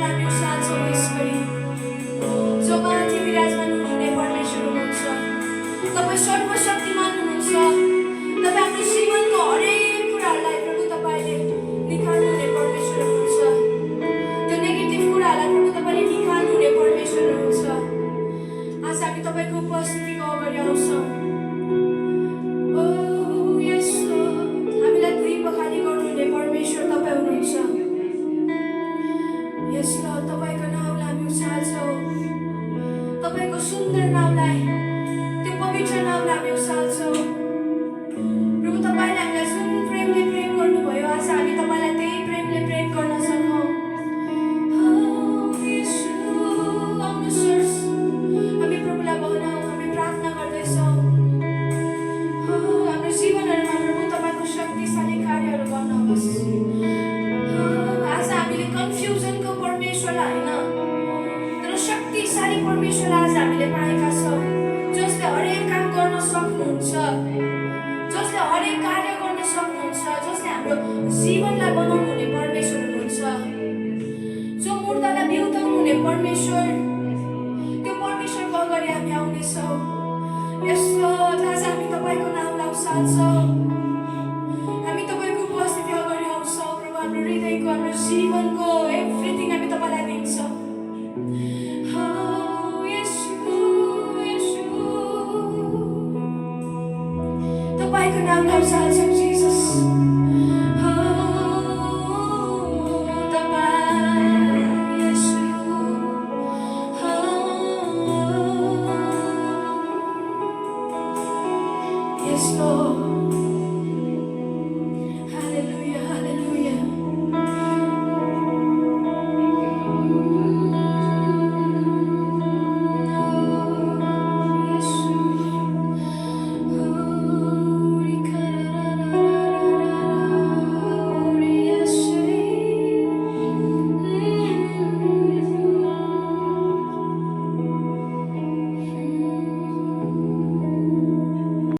नाउँलाई हामी उचाल्छौँ ईश्वरी। जो माथि विराजमान हुनुहुने परमेश्वर हुनुहुन्छ। तपाईँ सर्वशक्तिमान हुनुहुन्छ। तपाईँ हाम्रो जीवनको हरेक कुराहरूलाई प्रभु तपाईँले निकाल्नुहुने परमेश्वर हुनुहुन्छ। त्यो नेगेटिभ कुराहरूलाई प्रभु तपाईँले निकाल्नुहुने परमेश्वर हुनुहुन्छ। आज हामी तपाईँको उपस्थितिको अगाडि आउँछौँ। हामीलाई दुई पखाली गर्नुहुने परमेश्वर तपाईँ हुनुहुन्छ। यस लर्ड, तपाईँको नाउँलाई हामी उचाल्छौँ। तपाईँको सुन्दर नाउँलाई, त्यो पवित्र नाउँलाई हामी उचाल्छौँ। प्रभु तपाईँले हामीलाई जुन प्रेमले प्रेम गर्नुभयो, आज हामी तपाईँलाई त्यही प्रेमले प्रेम गर्न सकौँ। आउनुहोस्, हामी प्रभुलाई भनौँ, हामी प्रार्थना गर्दैछौँ। हाम्रो जीवनहरूमा प्रभु तपाईँको शक्तिशाली कार्यहरू गर्नुहोस्। आज हामीले कन्फ्युजनको परमेश्वरलाई होइन, तर शक्तिशाली परमेश्वरलाई आज हामीले पाएका छौँ, जसले हरेक काम गर्न सक्नुहुन्छ, जसले हरेक कार्य गर्न सक्नुहुन्छ, जसले हाम्रो जीवनलाई बनाउनु हुने परमेश्वर हुनुहुन्छ। जो मुर्दालाई बिउताउनु हुने परमेश्वर, त्यो परमेश्वरको अगाडि हामी आउनेछौँ। यस्तो आज हामी तपाईँको नाउँलाई उचाल्छौँ। हामी तपाईँको उपस्थिति अगाडि आउँछौँ। प्रभु हाम्रो हृदयको, हाम्रो जीवनको एभ्रिथिङ हामी तपाईँलाई दिन्छौँ। तपाईँको नाउँलाई उचाल्छौँ।